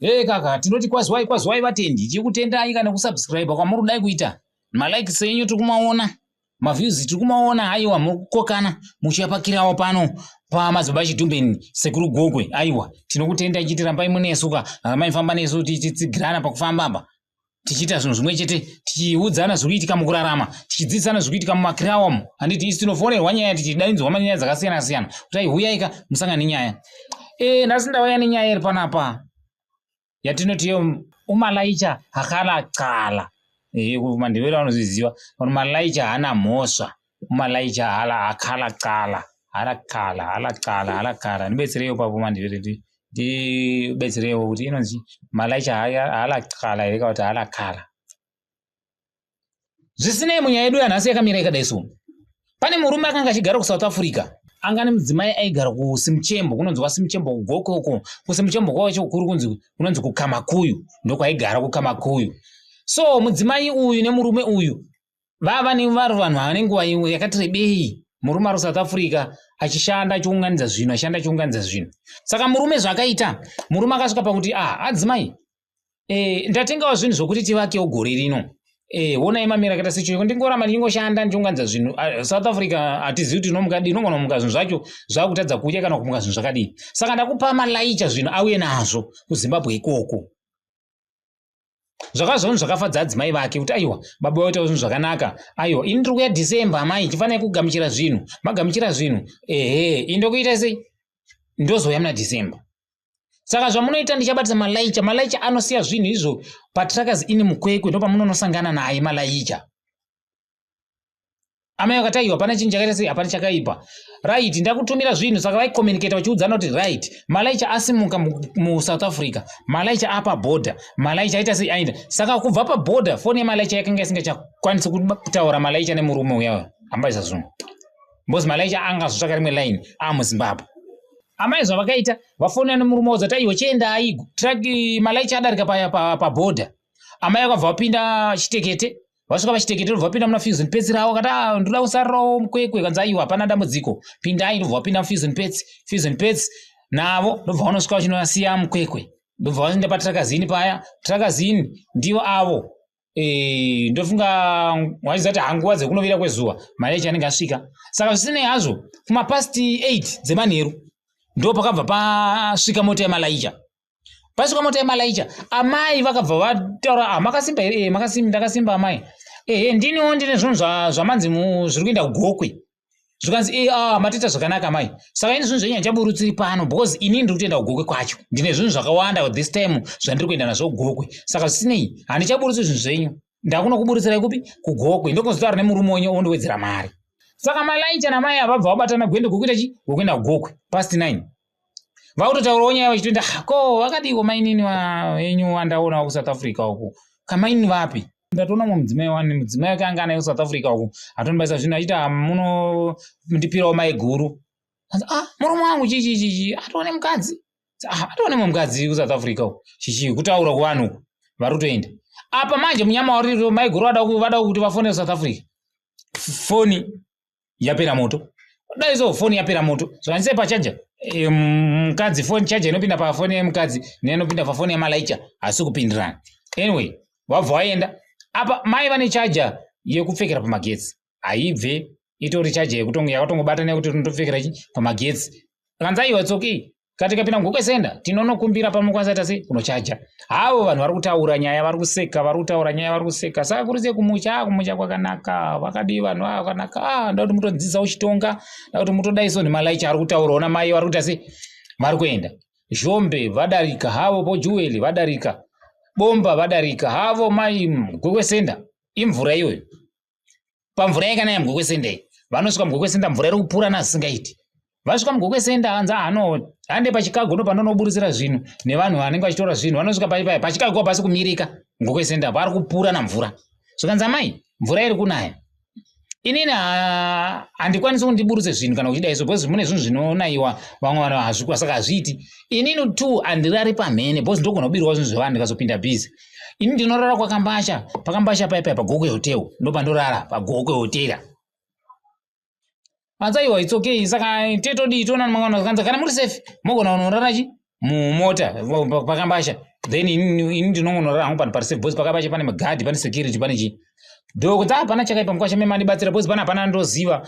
Hey kaka, tinoti kwaziwai kwaziwai vatendi, tichikutendai kana kusubscribe kwamuri kudai kuita. Malikes enyu tiri kumaona, maviews tiri kumaona, aiwa muri kukokana muchiyapakirawo pano pamadzibaba Chidhumbeni sekuru Gokwe. Aiwa, tinokutendai chiti rambai munesu ka, rambai famba nesu tichitsigirana pakufamba apa. Tichiita zvinhu zvimwe chete, tichiudzana zviri kuitika mukurarama, tichidzidzisana zviri kuitika mumakirawa umu. Handiti isu tinofonerwa nyaya tichidainzwa manyaya dzakasiyana siyana kuti ai huyai ka musangane nenyaya. Eh, nhasi ndauya nenyaya iri panapa yatinoti iyo umalaicha hakala cala. Eh, kuMandebele vanozviziva kuti malaicha haana mhosva. Umalaicha hala hakala cala. Hala cala, hala cala, hala cala. Ndibetsereiwo papo Mandebele ndibetsereiwo kuti inonzi malaicha hala cala here kana kuti hala kala. Zvisinei munyaya yedu yanhasi yakamira yakadai so. Pane murume akanga achigara kuSouth Africa. Anga nemudzimai aigara kuSimuchembo, kunonzi kwaSimuchembo kuGokwe uko. KuSimuchembo kwacho kuri kunzi kunonzi kuKamakuyu, ndokwaigara kuKamakuyu. So mudzimai uyu nemurume uyu vava nevari vanhu vane nguva imwe yakati rebei. Murume ari kuSouth Africa achishanda achiunganidza zvinhu, achishanda achiunganidza zvinhu. Saka murume zvaakaita, murume akasvika pakuti ah, adzimai ndatengawo zvinhu zvokuti tivakewo gore rino. Honai mamira akaita sechiyo, ndingoramba ndichingoshanda ndichiunganidza zvinhu. South Africa hatizivi kuti inomuka dii, inogona kumuka zvinhu zvacho zvakutadza kudya kana kumuka zvinhu zvakadii. Saka ndakupa malaicha zvinhu auye nazvo kuZimbabwe ikoko. Zvakazva zvinhu zvakafadza adzimai vake kuti aiwa baba vaitawo zvinhu zvakanaka. Aiwa ini ndiri kuuya December amai, chifanai kugamuchira zvinhu. Magamuchira zvinhu. Ehe, ini ndokuita sei? Ndozouya muna December. Saka zvamunoita ndichabatisa malaicha. Malaicha anosiya zvinhu izvo patruckers ini muKwekwe ndopamunonosangana naye malaicha. Amai vakati aiwa hapana chinhu chakaita sei, hapana chakaipa. Right, ndakutumira zvinhu. Saka vaicommunicate vachiudzana kuti right, malaicha asimuka muSouth Africa, malaicha apa border, malaicha aita sei aenda. Saka kubva paborder foni yemalaicha yakanga isingachakwanisi kutaura malaicha nemurume uya ambaisa zvinhu. Because malaicha anga azotsvaka rimwe line amuZimbabwe. Amai zvavakaita vafonera nemurume wavo zati aiwa chiendai truck malaicha adarika paborder. Amai vakabva vapinda chitekete, vasvika pachitekete ndobva vapinda muna Fusion Pets ravo vakati ah, ndoda kusarirawo muKwekwe. Kanzi aiwa hapana dambudziko, pindai. Ndobva vapinda muFusion Pets, Fusion Pets navo ndobva vanosvika vachinosiya muKwekwe. Ndobva vaenda patrakazini paya, trakazini ndivo avo. Ndofunga wachiziva kuti hanguva dzekunovira kwezuva mari yacho anenge asvika. Saka zvisinei hazvo kumapast 8 dzemanheru ndo pakabva pasvika mota yemalaicha. Pasvika mota yemalaicha amai vakabva vataura ah, makasimba here? Makasimba, ndakasimba amai. Ndiniwo ndine zvinhu zvamanzi zviri kuenda kuGokwe. Zvikanzi ah, matoita zvakanaka amai. Saka ini zvinhu zvenyu handichaburutsiri pano because inini ndiri kutoenda kuGokwe kwacho. Ndine zvinhu zvakawanda this time zvandiri kuenda nazvo kuGokwe. Saka zvisinei handichaburutsi zvinhu zvenyu. Ndakunokuburutsirai kupi? KuGokwe. Ndokuzotaura nemurume wenyu ondiwedzera mari. Saka malaicha namai avabva vabatana gwendo kwekuita chi? Kwekuenda kuGokwe past 9. Vakutotaurawo nyaya vachitoenda ah, ko vakadiwo mainini venyu vandaona kuSouth Africa uku. Kamaini vapi? Ndatoona mumwe mudzimai wani, mudzimai wake anga anaye kuSouth Africa uku, atonibaisa zvinhu achiti ah, munondipirawo mai guru. Anzi, ah, murume wangu chi chi chi chi, atoone mukadzi. Ah, atoone mumwe mukadzi kuSouth Africa uku. Chichi kutaura kuvanhu uku vari kutoenda. Apa manje munyama wari mai guru vada kuti vafone South Africa. Foni yapera moto. Dai so foni yapera moto. Zvakanzi pachaja. Mukadzi foni chaja inopinda pafoni yemukadzi neinopinda pafoni yamalaicha hasi kupindirana. Anyway, vabva vaenda. Apa mai vane chaja yekupfekera pamagetsi. Haibve itori chaja yekutongo yakatongobata nekuti unotopfekera chi pamagetsi. Kanzi aiwa it's okay. Kana tikapinda muGokwe Center tinonokumbira pamunokwanisa kuita sei kunochaja. Havo vanhu vari kutaura nyaya vari kuseka, vari kutaura nyaya vari kuseka. Saka kuri sei kumucha, kumucha kwakanaka, vakadii vanhu ava vakanaka. Ah, ndoda kuti mutodzidzisa uchitonga, ndoda kuti mutodai so nemalaicha ari kutaurawo namai vari kuita sei vari kuenda. Zhombe vadarika havo, boJuweli vadarika, Bomba vadarika havo mai Gokwe Center imvura iyoyo. Pamvura yakanaya muGokwe Center iyi, vanosvika muGokwe Center mvura iri kupura nazisingaiti. Vasvika muGokwe Center hanzi ah no, hande paChicago ndo panonoburitsira zvinhu nevanhu vanenge vachitora zvinhu. Vanosvika paya paChicago hapasi kumirika muGokwe Center vari kupura namvura. Zvikanzi amai mvura iri kunaya. Inini handikwanisi kundiburutse zvinhu kana kuchidai so because mune zvinhu zvinonaiwa vamwe vanhu hazvikwa saka hazviiti. Inini tu handirari pamhene because ndogona kubirwa zvinhu zvevanhu ndikazopinda busy. Ini ndinorara kwaKambasha, paKambasha paya paya paGokwe Hotel ndopandorara paGokwe Hotel. Hanzi aiwa it's okay saka tetodii toona mangwana kanzi kana muri safe mogona kunorara chi mumota paKambasha. Then ini ndinongonorara hangu panhu pari safe because pakapache pane magadhi, pane security, pane chii. Ndokuti hapana chakaipa mukwasha, memandibatsira because pana hapana ndoziva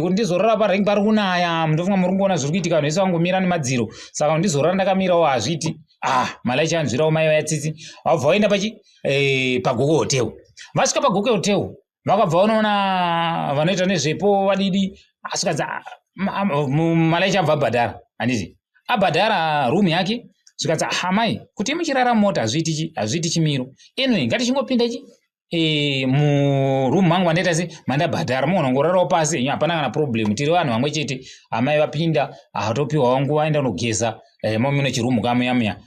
kuti ndizorora parank pari kunaya. Ndofunga muri kuona zviri kuitika, vanhu vese vangomira nemadziro, saka ndizorora ndakamirawo hazviiti. Ah, malaicha anzwirawo mai vaya tsitsi, vabva vaenda pachi paGokwe Hotel. Vasvika paGokwe Hotel, vakabva vanoona vanoita nezvepo vadidi. Asvikadzi malaicha abva abhadhara, handiti? Abhadhara room yake, zvikadzi, "Amai, kuti muchirara mumota hazviiti, hazviiti chimiro. Anyway, ngatichingopinda chi muroom mangu mandaita se mandabhadhara, munongorarawo pasi henyu, hapana kana problem, tiri vanhu vamwe chete." Amai vapinda, atopiwawo nguva, aenda unogeza momune chiroom kamuya muya.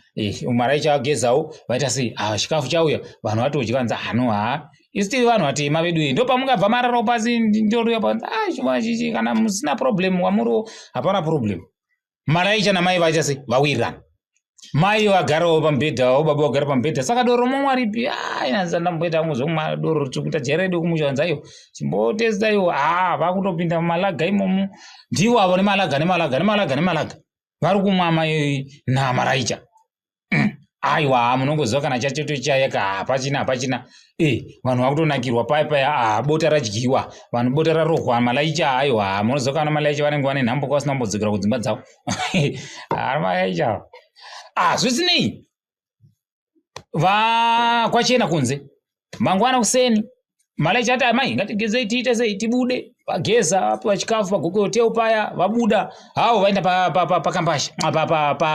Maraicha agezawo, vaita sei, chikafu chauya, vanhu vatodya. Nzi hano, ha, isu tiri vanhu vatema vedu, ndo pamungabva mararawo pasi. Ndouya kana musina problem, wamuriwo hapana problem. Maraicha namai vaita sei, vawirirana. Mai vagarawo pamubhedha wavo, baba vagara pamubhedha. Saka doro momwa ripi? Ainanza ndamboita hangu zvekumwa doro, tiri kuita jera redu kumusha. Nzaiyo chimbotestaiwo. Ha, vakutopinda mumalager imomo, ndivo avo nemalager, nemalager, nemalager, nemalager, vari kumwa mai namaraicha. Aiwa, munongoziva kana chachoto chayaka, hapachina, hapachina. Vanhu vakutonakirwa paya paya. Ah, bota radyiwa, vanhu bota rarohwa, malaicha. Aiwa, munoziva kana malaicha vanenge vane nhambo kwasina kumbodzokera kudzimba dzavo, ari malaicha. Ah, zvisinei, kwachena kunze. Mangwana kuseni malaicha ati, "Amai, ngatigezei, tiite sei, tibude." Vageza, vapiwa chikafu paGokwe Hotel paya, vabuda havo, vaenda pakambasha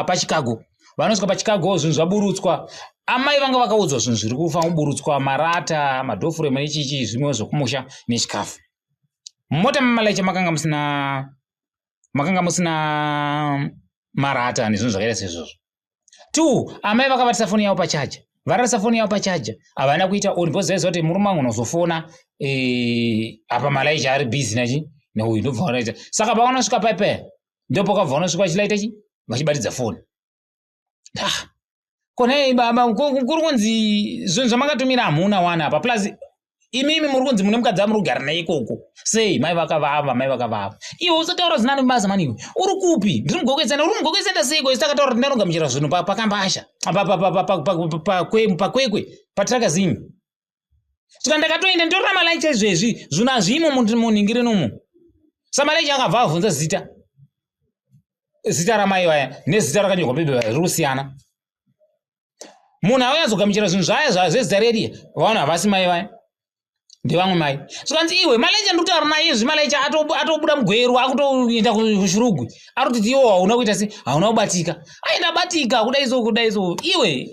paChicago. Vanosvika paChicago, zvinhu zvaburutswa. Amai vanga vakaudzwa zvinhu zviri kufa kuburutswa: marata, madoorframe, nechichi, zvimwe zvokumusha nechikafu. Mumota mamalaicha makanga musina marata nezvinhu zvakaita seizvozvo. Two, amai vakabatisa foni yavo pacharger. Vararisa foni yavo pacharger, havana kuita on because vaiziva kuti murume wangu unozofona apa malaicha ari busy nachi neuyu. Ndobva vanaita saka pavanosvika paipaya, ndopakabva vanosvika vachilaita chi, vachibatidza foni. Ah, konei baba, kuri kunzi zvinhu zvamakatumira hamuna wana apa, plus imimi muri kunzi mune mukadzi amuri kugara naye ikoko sei? Mai vakavava, mai vakavava. Iwe usataura zina nebasa mani. Iwe uri kupi? Ndiri muGokwe Center. Uri muGokwe Center seiko? Isu takataura kuti ndanogamuchira zvinhu pakambasha, paKwekwe, patrakazini. Saka ndakatoenda, nditorina malaicha izvezvi, zvinhu hazvimo munhingirino umo. Samalaicha akabva abvunza zita, zita ramai vaya nezita rakanyorwa pepe riri kusiyana. Munhu auyazogamuchira zvinhu zvaya zvezita reriya, vaona havasi mai vaya, ndevamwe mai. Zvikanzi, "Iwe malaicha, ndikutaura naye izvi, malaicha atobuda muGweru, akutoenda kuShurugwi, arikutiti iwo hauna kuita se hauna kubatika." "Ai, ndabatika kudai so, kudai so." "Iwe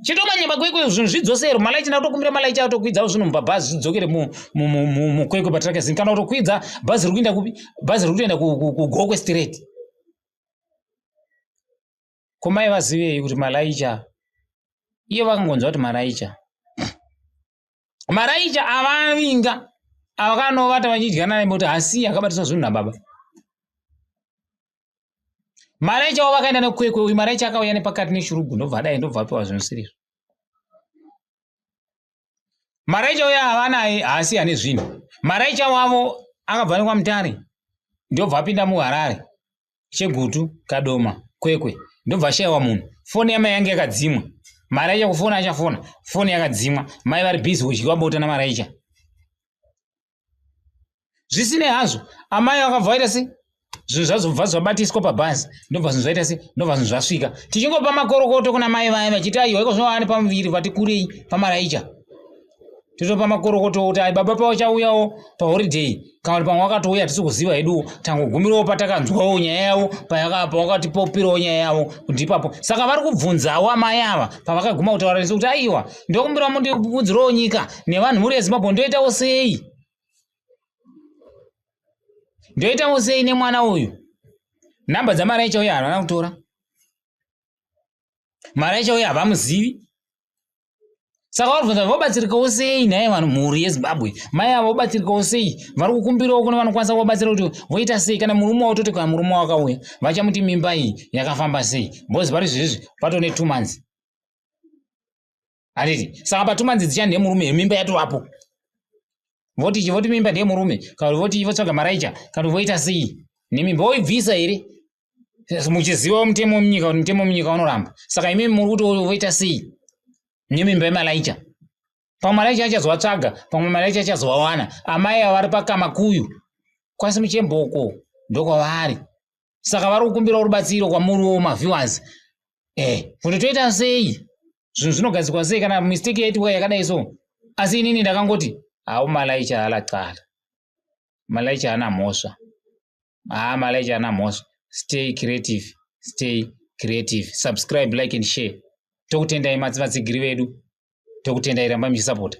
chitomanya paKwekwe, zvinhu zvidzosero." Malaicha, ndakutokumbira malaicha atokwidza zvinhu mubhabhazi, zvidzokere muKwekwe patrakazini, kana kutokwidza bhazi riri kuenda kupi? Bhazi riri kutoenda kuGokwe straight. Komai vazivei kuti malaicha iye? Vakangonzwa kuti maraicha, maraicha avavinga avakanovata vachidya naye, kuti hasi akabatiswa zvinhu nababa. Maraicha wavo vakaenda neKwekwe. Uyu maraicha akauya nepakati neShurugwi, ndobva adai, ndobva apiwa zvinhu sirizvo. Maraicha uyo avanaye haasi ane zvinhu. Maraicha wavo akabva nekwaMutare, ndobva apinda muHarare, Chegutu, Kadoma, Kwekwe, ndobva ashayiwa munhu. Foni yamai yange yakadzimwa. Maraicha kufona, achafona, foni yakadzimwa. Mai vari busy kudyiwa bota namaraicha. Zvisinei hazvo, amai vakabva vaita se zvinhu zvazobva zvabatiswa pabhazi, ndobva zvinhu zvaita se, ndobva zvinhu zvasvika. Tichingopa makorokoto kuna mai vaya vachiti, "Aiwa, iko zvino vane pamuviri, vati kurei pamaraicha." Totopa makorokoto kuti ai baba pavachauyawo paholiday, kana kuti pamwe vakatouya, tisi kuziva hedu, tangogumirawo patakanzwawo nyaya yavo, pavakatipopirawo nyaya yavo ndipapo. Saka vari kubvunzawo amai ava pavakaguma kutaura nesu kuti, "Aiwa, ndokumbira mundibvunzirewo nyika nevanhu, mhuri yeZimbabwe, ndoitawo sei, ndoitawo sei nemwana uyu?" Nhamba dzamaraicha uyo havana kutora, maraicha uyo havamuzivi. Saka vari kubvunza, vobatsirikawo sei nhai vanhu, mhuri yeZimbabwe? Mai ava vobatsirikawo sei? Vari kukumbirawo kune vanokwanisa kuvabatsira kuti voita sei. Kana murume wavo, toti kana murume wakauya, vachamuti mimba iyi yakafamba sei? Because pari zvezvi patone 2 months, handiti? Saka pa 2 months dzicha ndemurume, mimba yatovapo. Voti chi, voti mimba ndeyemurume, kana voti votsvaga maraicha, kana voita sei nemimba? Voibvisa here? Muchiziva mutemo wemunyika kuti mutemo wemunyika unoramba. Saka imimi muri kuti voita sei nemimba yemalaicha? Pamwe malaicha achazovatsvaga, pamwe malaicha achazovawana. Amai ava vari paKamakuyu kwaSimuchemboko, ndokwavari. Saka vari kukumbirawo rubatsiro kwamuriwo maviewers, kuti toita sei, zvinhu zvinogadzikwa sei kana mistake yaitwa yakadai so. Asi inini ndakangoti hau, malaicha alacala, malaicha ana mhosva. Haa, malaicha ana mhosva. Stay creative, stay creative. Subscribe, like and share. Tokutendai vatsigiri vedu, tokutendai, rambai muchisapota.